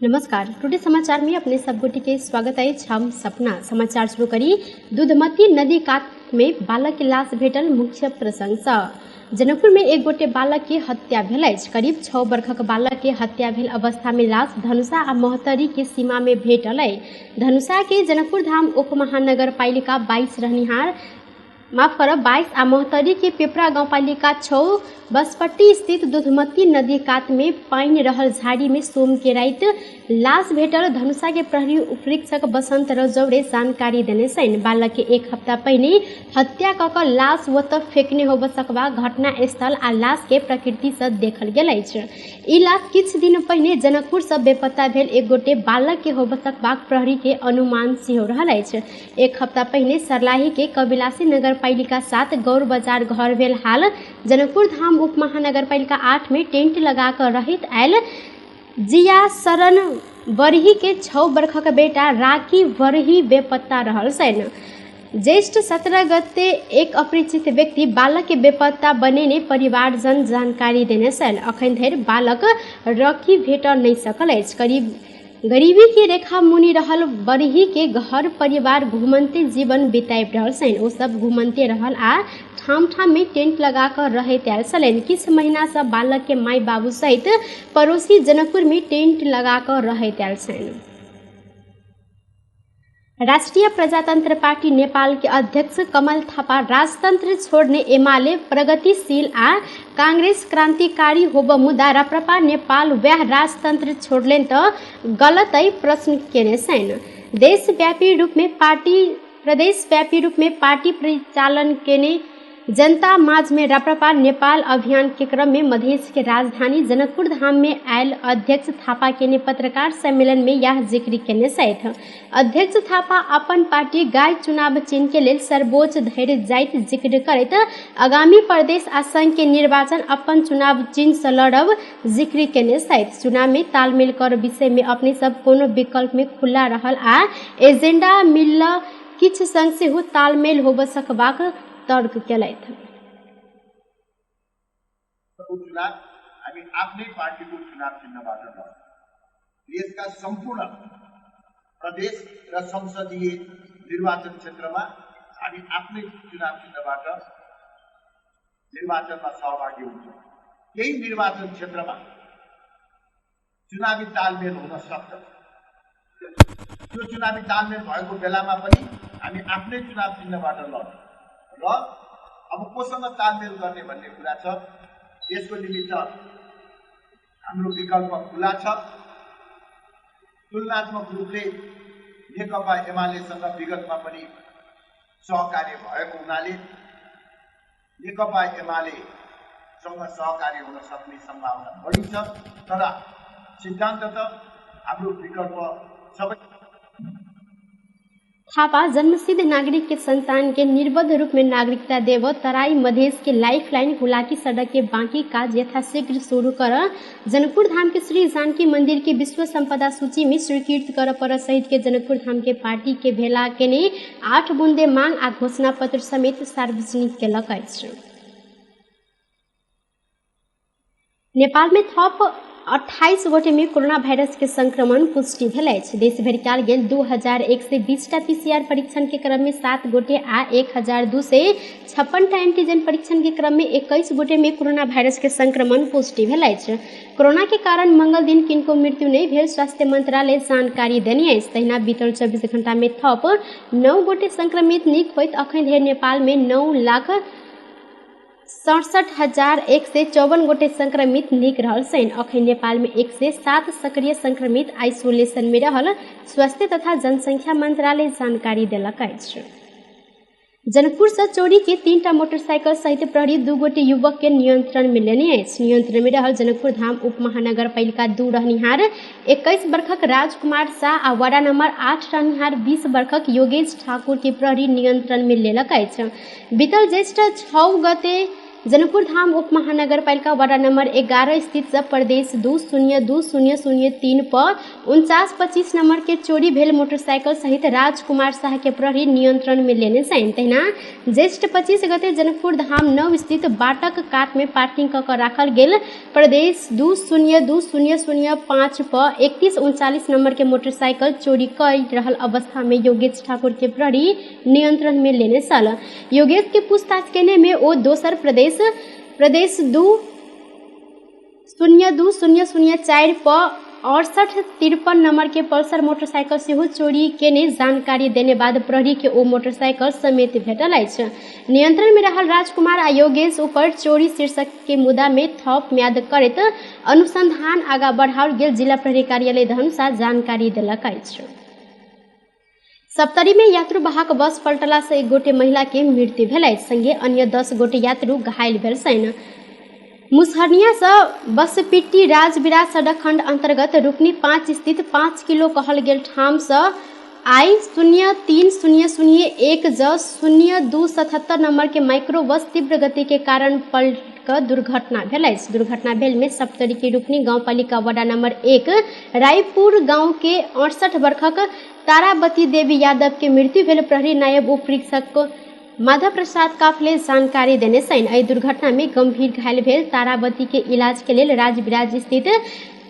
नमस्कार, टुडे समाचार में अपने सब गोटी के स्वागत अछि। हम सपना समाचार शुरू करी। दूधमती नदी कात में बालक के लाश भेटल मुख्य प्रसंग सँ। जनकपुर में एक गोटे बालक के हत्या भेल अछि। करीब 6 वर्षक बालक के हत्या भेल अवस्था में लाश धनुषा आ महोत्तरी के सीमा में भेटल अछि। धनुषा के जनकपुर धाम उप महानगरपालिका 22 रहनिहार 22 आ महोत्तरी के पिपरा गाउँपालिका 6 बसपट्टी स्थित दूधमती नदी कात में पानि रहल झाड़ी में सोम के राति लाश भेटल धनुषा के प्रहरी उपरीक्षक बसंत रजौरे जानकारी देने छनि। बालक के एक हफ्ता पहिने हत्या क क लाश ओतऽ फेकने होब सकबा घटना स्थल आ लाश के प्रकृति से देखल गेल अछि। ई लाश किछु दिन पहिने जनकपुर से बेपत्ता भेल एक गोटे बालक के होब सकबाक प्रहरी के अनुमान सेहो रहल अछि। एक हफ्ता पहिने सर्लाही के कबिलासी नगरपालिका 7 गौर बाजार घर भेल हाल जनकपुर धाम उप महानगरपालिका 8 में टेंट लगा कर रहित आयल जिया शरण बरही के 6 वर्षक बेटा राकी बरही बेपत्ता रहल छनि। ज्येष्ठ 17 गते एक अपरिचित व्यक्ति बालक के बेपत्ता बनेने परिवारजन जानकारी देने छनि। अखन धरि बालक रॉकी भेट नहि सकल अछि। करीब गरीबी के रेखा मुनि रहल बरही के घर परिवार घुमन्ते जीवन बिताबि रहल छनि। ओ सब घुमन्ते रहल आ ठाम ठाम में टेंट लगा कर रहैत आयल छलनि। किछु महीना से बालक के माय बाबू सहित पड़ोसी जनकपुर में टेंट लगा कर रहैत आयल छनि। राष्ट्रिय प्रजातन्त्र पार्टी नेपाल के अध्यक्ष कमल थापा राजतन्त्र छोड्ने एमाले प्रगतिशील आ कांग्रेस क्रान्तिकारी होब मुदा राप्रपा नेपाल वएह राजतन्त्र छोड़लेन त गलत प्रश्न केने छनि। देशव्यापी रूप में पार्टी प्रदेशव्यापी रूप में पार्टी परिचालन केने जनता माझ में राप्रपा नेपाल अभियान के क्रम में मधेश के राजधानी जनकपुर धाम में आयल अध्यक्ष थापा के पत्रकार सम्मेलन में यह जिक्र केने छथि। अध्यक्ष थापा अपन पार्टी गाय चुनाव चिन्ह के लेल सर्वोच्च धैर्य जाइत जिक्र करैत आगामी प्रदेश आ संघ के निर्वाचन अपन चुनाव चिन्ह से लड़ब जिक्र केने छथि। चुनाव में तालमेल कर विषय में अपने सब कोनो विकल्प में खुला रहल आ एजेंडा मिलल किछु संग सेहो तालमेल होब सकबाक तर्क केलथि। चुनाव हामी आफ्नै पार्टीको चुनाव चिन्हबाट लड्छौँ। देशका सम्पूर्ण प्रदेश र संसदीय निर्वाचन क्षेत्रमा हामी आफ्नै चुनाव चिन्हबाट निर्वाचनमा सहभागी हुन्छौँ। केही निर्वाचन क्षेत्रमा चुनावी तालमेल हुन सक्छ। त्यो चुनावी तालमेल भएको बेलामा पनि हामी आफ्नै चुनाव चिन्हबाट लड्छौँ र अब कोसँग तालमेल गर्ने भन्ने कुरा छ। यसको निमित्त हाम्रो विकल्प खुला छ। तुलनात्मक रूपले नेकपा एमालेसँग विगतमा पनि सहकार्य भएको हुनाले नेकपा एमालेसँग सहकार्य हुन सक्ने सम्भावना बढी छ। तर सिद्धान्त त हाम्रो विकल्प सबै। थापा जन्मसिद्ध नागरिक के संतान के निर्बद्ध रूप में नागरिकता देव, तराई मधेश के लाइफलाइन हुलाकी सड़क के बाकी काज यथाशीघ्र शुरू कर, जनकपुर धाम के श्री जानकी मंदिर के विश्व संपदा सूची में स्वीकृत कर पर सहित के जनकपुर धाम के पार्टी के भेला केने 8 बुंदे मांग आ घोषणा पत्र समेत सार्वजनिक केलक अछि। नेपाल में थप 28 गोटे में कोरोना वायरस के संक्रमण पुष्टि भेल अछि। देशभरि कयल गेल 2120 टा पीसीआर परीक्षण के क्रम में 7 गोटे आ 1256 टा एंटीजन परीक्षण के क्रम में 21 गोटे में कोरोना वायरस के संक्रमण पुष्टि भेल अछि। कोरोना के कारण मंगल दिन किनको मृत्यु नहि भेल स्वास्थ्य मंत्रालय जानकारी देने अछि। तहिना बीतल 24 घंटा में थप 9 गोटे संक्रमित नीक होइत अखन धरि नेपाल में 9,67,154 गोटे संक्रमित नीक रहल छनि। अखन नेपाल में 107 सक्रिय संक्रमित आइसोलेशन में रहल स्वास्थ्य तथा जनसंख्या मंत्रालय जानकारी देलक अछि। जनकपुर से चोरी के 3 टा मोटरसाइकिल सहित प्रहरी 2 गोटे युवक के नियंत्रण में लेने अछि। नियंत्रण में रहल जनकपुर धाम उप महानगरपालिका 2 रहनिहार 21 वर्षक राजकुमार शाह आ वार्ड नंबर 8 रहनिहार 20 वर्षक योगेश ठाकुर के प्रहरी नियंत्रण में लेलक अछि। बीतल ज्येष्ठ 6 गते जनकपुर धाम उपमहानगरपालिका वडा नम्बर 11 स्थित प्रदेश 202003 पर 4925 नम्बर के चोरी भेल मोटरसाइकिल सहित राजकुमार शाह के प्रहरी नियंत्रण में लेने छनि। तहिना ज्येष्ठ 25 गते जनकपुर धाम 9 स्थित बाटक कात में पार्किंग क के राखल गेल प्रदेश 202005 पर 3139 नम्बर के मोटरसाइकिल चोरी कर रहल अवस्था में योगेश ठाकुर के प्रहरी नियंत्रण में लेने छल। योगेश के पूछताछ केने में ओ दोसर प्रदेश 202004 पर 6853 नंबर के पल्सर मोटरसाइकिल सेहो चोरी केने जानकारी देने बाद प्रहरी के ओ मोटरसाइकिल समेत भेटल अछि। नियंत्रण में रहल राजकुमार आ योगेश ऊपर चोरी शीर्षक के मुद्दा में थप म्याद करैत अनुसंधान आगा बढ़ाओल गेल जिला प्रहरी कार्यालय धनुषा जानकारी देलक अछि। सप्तरी में यात्रु वाहक बस पलटला से एक गोटे महिला के मृत्यु भेल अछि, संगे अन्य 10 गोटे यात्रु घायल भेल छनि। मुसहरनिया से बसपिट्टी राजविराज सड़क खंड अंतर्गत रुकनी 5 स्थित 5 किलो कहल गेल ठाम से आई 03001 ज 0277 नंबर के माइक्रो बस तीव्र गति के कारण पलट क दुर्घटना भेल अछि। दुर्घटना भेल में सप्तरी के रुकनी गांवपालिका वडा नंबर 1 रायपुर गांव के 68 वर्षक तारावती देवी यादव के मृत्यु भेल प्रहरी नायब उप निरीक्षक माधव प्रसाद काफले जानकारी देने छनि। एहि दुर्घटना में गंभीर घायल भेल तारावती के इलाज के लेल राजविराज स्थित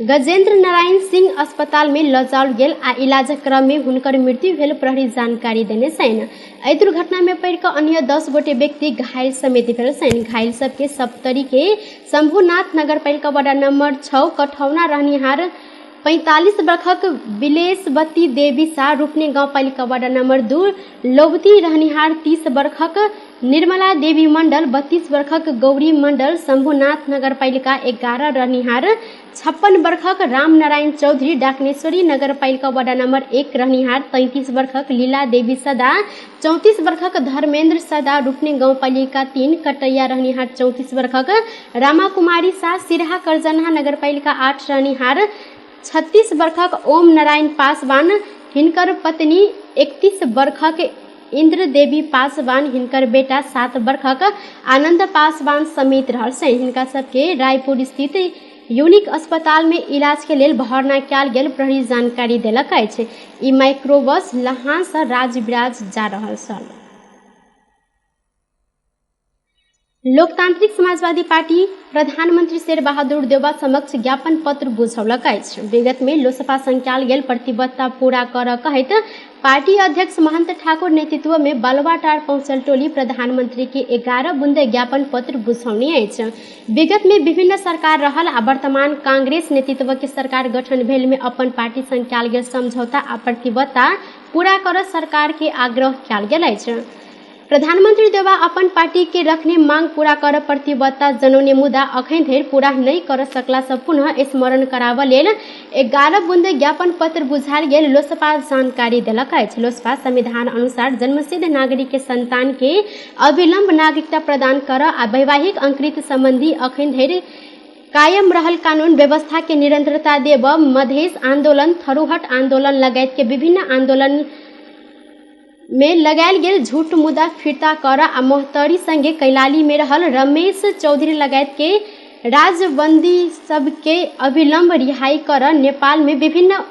गजेंद्र नारायण सिंह अस्पताल में लऽ जाओल गेल आ इलाजक क्रम में हुनकर मृत्यु भेल प्रहरी जानकारी देने छनि। एहि दुर्घटना में पड़ि कऽ अन्य 10 गोटे व्यक्ति घायल समेत भेल छनि। घायल सबके सप्तरी के शंभुनाथ नगरपालिका वडा नंबर 6 कठौना रहनिहार 45 वर्षक बिलेशवती देवी शाह, रूपनी गाउँपालिका वडा नम्बर 2 लौवती रहनिहार 30 वर्षक निर्मला देवी मण्डल, 32 वर्षक गौरी मण्डल, शंभुनाथ नगरपालिका 11 रहनिहार 56 वर्षक रामनारायण चौधरी, डाकनेश्वरी नगरपालिका वडा नम्बर 1 रहनिहार 33 वर्षक लीला देवी सदा, 34 वर्षक धर्मेन्द्र सदा, रूपनी गाउँपालिका 3 कटैया रहनिहार 34 वर्षक रामा कुमारी शाह, सिरहा करजनहा नगरपालिका 8 रहनिहार 36 वर्षक ओम नारायण पासवान, हिनकर पत्नी 31 वर्षक इंद्र देवी पासवान, हिनकर बेटा 7 वर्षक आनंद पासवान समेत रहल छनि। हिनका सबके रायपुर स्थित यूनिक अस्पताल में इलाज के लेल भर्ना कयल गेल प्रहरी जानकारी देलक अछि। ई माइक्रोबस लहान से राजविराज जा रहल छल। लोकतांत्रिक समाजवादी पार्टी प्रधानमंत्री शेरबहादुर देउवा समक्ष ज्ञापन पत्र बुझौलक अछि। विगत में लोसपा संकाल गेल प्रतिबद्धता पूरा कर कहैत पार्टी अध्यक्ष महंत ठाकुर नेतृत्व में बालुवाटार पहुंचल टोली प्रधानमंत्री के 11 बुंदे ज्ञापन पत्र बुझौने अछि। विगत में विभिन्न सरकार रहल आ वर्तमान कांग्रेस नेतृत्व के सरकार गठन भेल में अपन पार्टी संकाल गेल समझौता आ प्रतिबद्धता पूरा कर सरकार के आग्रह कयल गेल अछि। प्रधानमंत्री देउवा अपन पार्टी के रखने मांग पूरा कर प्रतिबद्धता जनौने मुदा अखन धरि पूरा नहि कर सकला से पुनः स्मरण कराबऽ लेल 11 बुंदे ज्ञापन पत्र बुझायल गेल लोसपा जानकारी देलक अछि। लोसपा संविधान अनुसार जन्मसिद्ध नागरिक के संतान के अविलंब नागरिकता प्रदान कर आ वैवाहिक अंकृत संबंधी अखन धरि कायम रहल कानून व्यवस्था के निरंतरता देब, मधेश आंदोलन, थरूहट आंदोलन लगायत के विभिन्न आंदोलन में लगायल गेल झूठ मुद्दा फिर्ता कर आ मोहतरी संगे कैलाली में रहल रमेश चौधरी लगायत के राजबंदी सबके अविलंब रिहाई कर, नेपाल में विभिन्न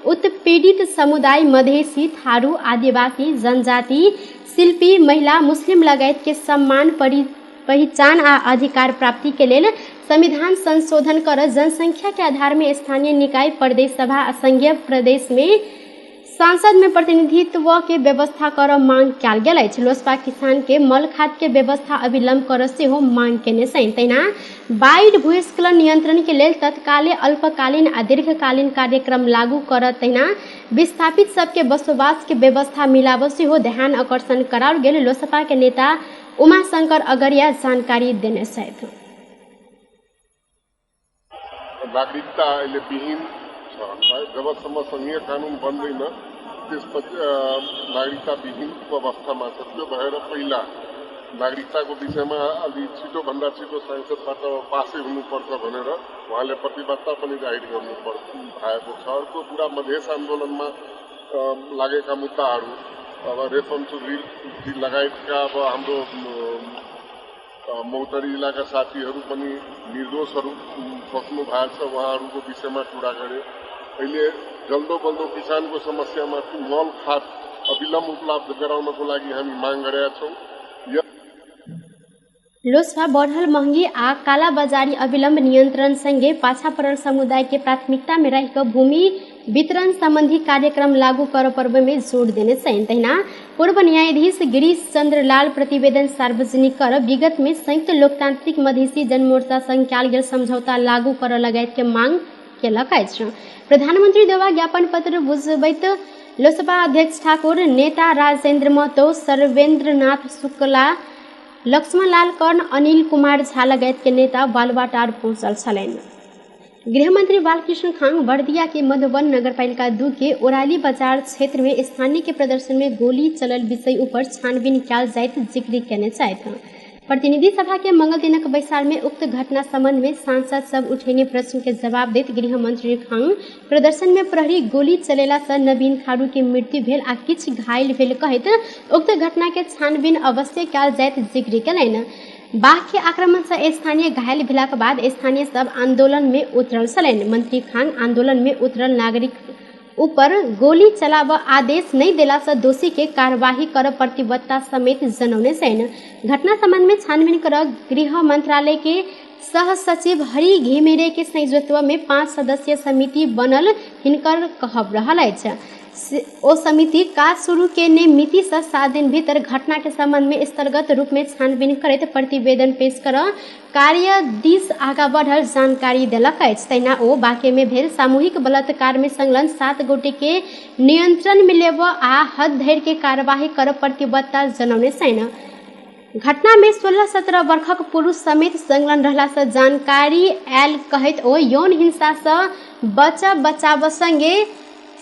उत्पीड़ित समुदाय मधेसी, थारू, आदिवासी, जनजाति, शिल्पी, महिला, मुस्लिम लगायत के सम्मान, पहिचान आ अधिकार प्राप्ति के लेल संविधान संशोधन कर, जनसंख्या के आधार में स्थानीय निकाय, प्रदेश सभा आ संघीय प्रदेश में सांसद में प्रतिनिधित्व के व्यवस्था कर मांग कयल गेल अछि। लोसपा किसान के मल खाद के व्यवस्था अविलंब कर सेहो मांग केने छनि। तहिना बाढ़ि भूस्खलन नियंत्रण के लेल तत्काले अल्पकालीन आ दीर्घकालीन कार्यक्रम लागू कर, तहिना विस्थापित सबके बसोबास के व्यवस्था मिलाब सेहो ध्यान आकर्षण कराओल गेल लोसपा के नेता उमाशंकर अगरिया जानकारी देने छथि। नागरिकता अहिले विहीन छ। जबसम्म संघीय कानुन बन्दैन त्यसपछि नागरिकता विहीनको अवस्थामा छ। त्यो भएर पहिला नागरिकताको विषयमा अलि छिटोभन्दा छिटो सांसदबाट पासै हुनुपर्छ भनेर उहाँले प्रतिबद्धता पनि जाहिर गर्नु भएको छ। अर्को कुरा मधेस आन्दोलनमा लागेका मुद्दाहरू, अब रेशम चौधरी लगायतका अब हाम्रो महोत्तरी जिल्लाका साथीहरू पनि निर्दोषहरू फस्नु भएको छ, उहाँहरूको विषयमा कुरा गरे। अहिले जल्दो बल्दो किसानको समस्यामाथि मल खाद अविलम्ब उपलब्ध गराउनको लागि हामी माग गरेका छौँ। लोसपा बढ़ल महंगी आ कालाबाजारी अविलंब नियंत्रण संगे पाछा पड़ल समुदाय के प्राथमिकता में रहि कऽ भूमि वितरण संबंधी कार्यक्रम लागू कर पर्व में जोड़ देने छनि। तहिना पूर्व न्यायाधीश गिरीश चंद्र लाल प्रतिवेदन सार्वजनिक कर विगत में संयुक्त लोकतांत्रिक मधेसी जनमोर्चा संग कयल गेल समझौता लागू कर लगायत के मांग केलक अछि। प्रधानमंत्री देवा ज्ञापन पत्र बुझबैत लोसपा अध्यक्ष ठाकुर, नेता राजेंद्र महतो, सर्वेंद्र नाथ शुक्ला, लक्ष्मण लाल कर्ण, अनिल कुमार झा लगायत के नेता बालुवाटार पहुंचल छलनि। गृहमंत्री बालकृष्ण खांग बर्दिया के मधुबन नगरपालिका 2 के ओराली बाजार क्षेत्र में स्थानीय के प्रदर्शन में गोली चलल विषय ऊपर छानबीन कयल जाइत जिक्र केने छथि। प्रतिनिधि सभा के मंगल दिनक बैसार में उक्त घटना संबंध में सांसद सब उठेने प्रश्न के जवाब दैत गृहमंत्री खांग प्रदर्शन में प्रहरी गोली चलेला से नवीन थारू के मृत्यु भेल आ किछु घायल भेल कहैत उक्त घटना के छानबीन अवश्य कयल जाइत जिक्र केलनि। बाघ के आक्रमण से स्थानीय घायल भेलाक बाद स्थानीय सब आंदोलन में उतरल छलनि। मंत्री खांग आंदोलन में उतरल नागरिक ऊपर गोली चलाब आदेश नहीं देला से दोषी के कार्यवाही कर प्रतिबद्धता समेत जनौने छनि। घटना संबंध में छानबीन कर गृह मंत्रालय के सह सचिव हरि घिमिरे के संयोजकत्व में 5 सदस्यीय समिति बनल हिनकर कहब रहल अछि। ओ समिति काज शुरू केने मिति से 7 दिन भीतर घटना के संबंध में स्तरगत रूप में छानबीन करैत प्रतिवेदन पेश कर कार्य दिस आगा बढ़ल जानकारी देलक अछि। तहिना ओ बाँके में भेल सामूहिक बलात्कार में संलग्न 7 गोटे के नियंत्रण में लेब आ हद धरि के कार्यवाही कर प्रतिबद्धता जनौने छनि। घटना में 16-17 वर्षक पुरुष समेत संलग्न रहला से जानकारी आयल कहैत ओ यौन हिंसा से बचाव संगे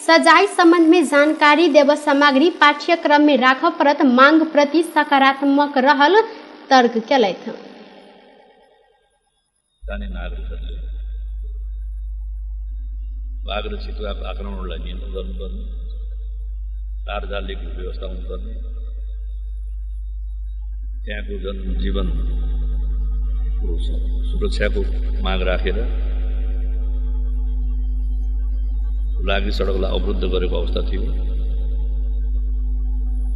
सजाय संबंध में जानकारी देव सामग्री पाठ्यक्रम में राखऽ पड़त मांग प्रति सकारात्मक रहल तर्क केलथि। स्थानीय नागरिकहरूले बाघ र चितुवाको आक्रमणलाई नियन्त्रण गर्नुपर्ने, तार जालीको व्यवस्था हुनुपर्ने, त्यहाँको जनजीवनको सुरक्षाको माग राखेर लागि सडकलाई अवरुद्ध गरेको अवस्था थियो।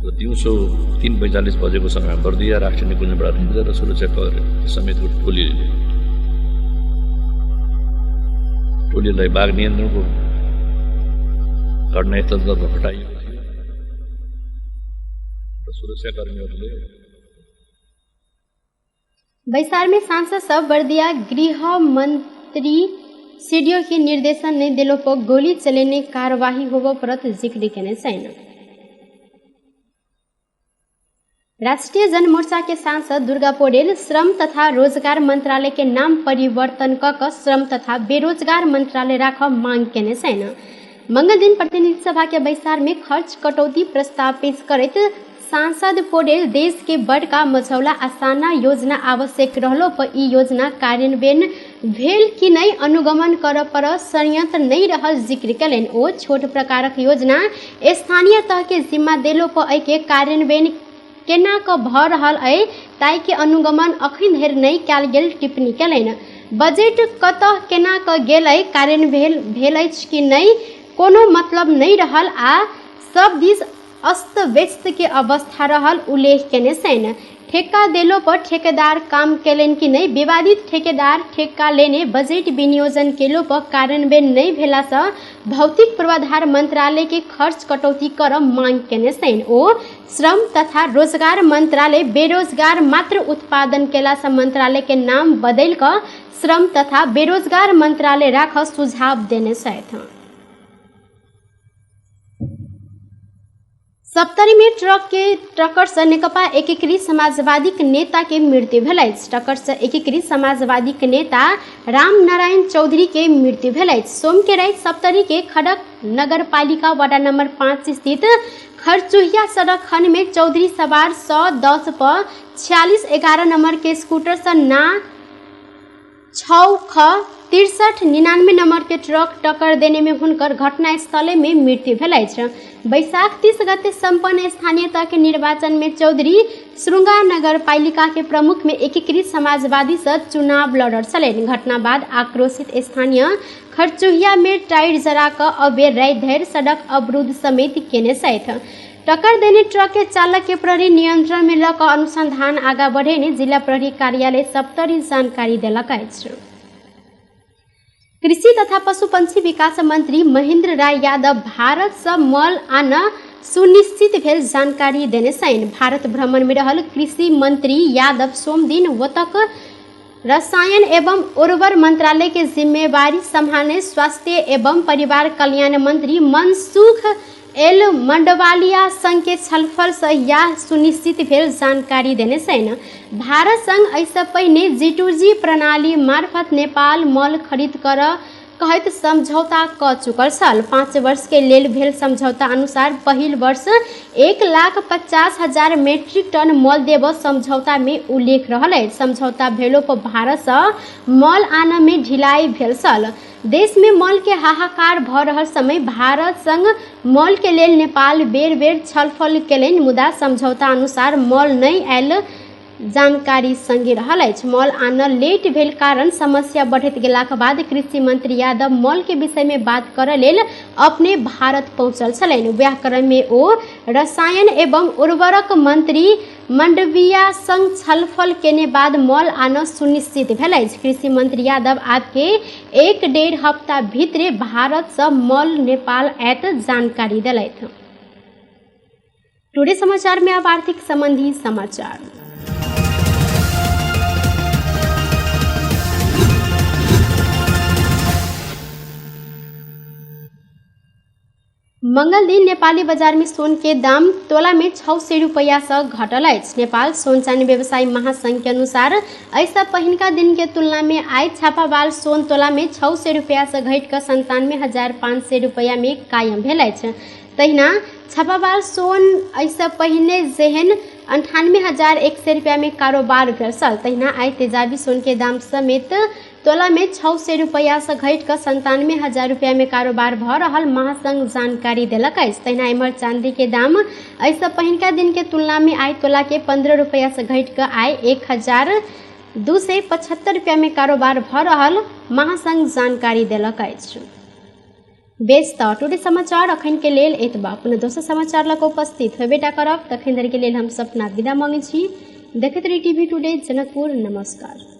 र दिउँसो 3:45 बजेको समयमा बर्दिया राष्ट्रिय निकुञ्जबाट रेन्जर र सुरक्षा समेतको टोलीलाई बाघ नियन्त्रणको घटनास्थलतर्फ खटाइएको थियो र सुरक्षाकर्मीहरूले बैसार में सांसद सब बर्दिया गृह मंत्री सीडीओ के निर्देशन नहीं दिलो पर गोली चलेने कार्यवाही होबो परत जिक्र केने छनि। राष्ट्रिय जनमोर्चा के सांसद दुर्गा पौडेल श्रम तथा रोजगार मंत्रालय के नाम परिवर्तन क श्रम तथा बेरोजगार मंत्रालय राख मांग केने छनि। मंगल दिन प्रतिनिधि सभा के बैसार में खर्च कटौती प्रस्ताव पेश करैत सांसद पौडेल देश के बड़का मझौला आसाना योजना आवश्यक रहलो पर ई योजना कार्यान्वयन भेल कि नहीं अनुगमन कर पर संयंत्र नहीं रहल जिक्र केलनि। ओ छोट प्रकारक योजना स्थानीय तह के जिम्मा देलो पर एहि के कार्यान्वयन केना क भ रहल अइ ताहि के अनुगमन अखन धरि नहीं कयल गेल टिप्पणी केलनि। बजट कतऽ केना क गेल अइ कार्यान्वयन भेल अछि कि नहीं कोनो मतलब नहीं रहल आ सब दिस अस्त व्यस्त के अवस्था रहल उल्लेख केने छनि। ठेक्का देलो पर ठेकेदार काम केलनि कि नहीं, विवादित ठेकेदार ठेक्का लेने बजट विनियोजन केलो पर कार्यान्वयन नहीं भेला से भौतिक पूर्वाधार मंत्रालय के खर्च कटौती कर मांग केने छनि। ओ श्रम तथा रोजगार मंत्रालय बेरोजगार मात्र उत्पादन केला से मंत्रालय के नाम बदलि कऽ श्रम तथा बेरोजगार मंत्रालय राख सुझाव देने छथि। सप्तरी में ट्रक के टक्कर से नेकपा एकीकृत समाजवादी के नेता के मृत्यु भेल अछि। टक्कर से एकीकृत समाजवादी के नेता राम नारायण चौधरी के मृत्यु भेल अछि। सोम के राति सप्तरी के खड़क नगरपालिका वार्ड नंबर 5 स्थित खरचुहिया सड़क खंड में चौधरी सवार 110 पर 4611 नंबर के स्कूटर से ना 6 ख 6399 नंबर के ट्रक टक्कर देने में हुनकर घटनास्थले में मृत्यु भेल अछि। बैसाख 30 गते सम्पन्न स्थानीय तह के निर्वाचन में चौधरी श्रृंगा नगर पालिका के प्रमुख में एकीकृत समाजवादी से चुनाव लड़ल छलनि। घटना बाद आक्रोशित स्थानीय खरचुहिया में टायर जरा कऽ अबेर राति धरि सड़क अवरुद्ध समेत केने छथि। टक्कर देने ट्रक के चालक के प्रहरी नियंत्रण में लऽ कऽ अनुसंधान आगा बढ़ेने जिला प्रहरी कार्यालय सप्तरी जानकारी देलक अछि। कृषि तथा पशु पंछी विकास मंत्री महेंद्र राय यादव भारत से मल आन सुनिश्चित भेल जानकारी देने छनि। भारत भ्रमण में रहल कृषि मंत्री यादव सोमदिन वतक रसायन एवं उर्वर मंत्रालय के जिम्मेवारी संभालने स्वास्थ्य एवं परिवार कल्याण मंत्री मनसुख एल मंडवालिया संघ के छलफल से यह सुनिश्चित भेल जानकारी देने छनि। भारत संग एहिसँ पहिने G2G प्रणाली मार्फत नेपाल मल खरीद कर कहैत समझौता क चुकल छल। 5 वर्ष के लेल भेल समझौता अनुसार पहिल वर्ष 1,50,000 मेट्रिक टन मल देब समझौता में उल्लेख रहल अछि। समझौता भेलो पर भारत से मल आन में ढिलाई भेल छल। देश में मल के हाहाकार भ रहल समय भारत संग मल के लेल नेपाल बेर बेर छलफल केलनि, मुदा समझौता अनुसार मल नहि आयल जानकारी संगे रहल अछि। मल आनल लेट भेल कारण समस्या बढ़ैत गेलाक बाद कृषि मंत्री यादव मल के विषय में बात करय लेल अपने भारत पहुंचल छलनि। वएह क्रम में ओ रसायन एवं उर्वरक मंत्री मंडविया संग छलफल केने बाद मल आनब सुनिश्चित भेल अछि। कृषि मंत्री यादव आबके 1-1.5 हफ्ता भीतरे भारत से मल नेपाल आयत जानकारी देलथि। टुडे समाचार में अब आर्थिक संबंधी समाचार। मंगल दिन नेपाली बाजार में सोन के दाम तोला में 600 रुपया से घटल अछि। नेपाल सोन चानी व्यवसायी महासंघ के अनुसार एहिसँ पहिनका दिन के तुलना में आइ छापावाल सोन तोला में 600 रुपया से घटि कऽ 97,500 रुपया में कायम भेल अछि। तहिना छापावाल सोन एहिसँ पहिने जेहन 98,100 रुपया में कारोबार भेल छल, तहिना आइ तेजाबी सोन के दाम समेत तोला में 600 रुपया से घटि कऽ 97,000 रुपया में कारोबार भऽ रहल महासंघ जानकारी देलक अछि। तहिना एम्हर चांदी के दाम एहिसँ पहिनका दिन के तुलना में आइ तोला के 15 रुपया से घटि कऽ आइ 1,275 रुपया में कारोबार भऽ रहल महासंघ जानकारी देलक अछि। बेस तऽ टुडे समाचार अखन के लेल एतबा। पुनः दोसर समाचार लऽ कऽ उपस्थित होबेटा करब। तखन धरि के लेल हम सपना विदा मांगै छी। देखैत रही टीवी टुडे जनकपुर। नमस्कार।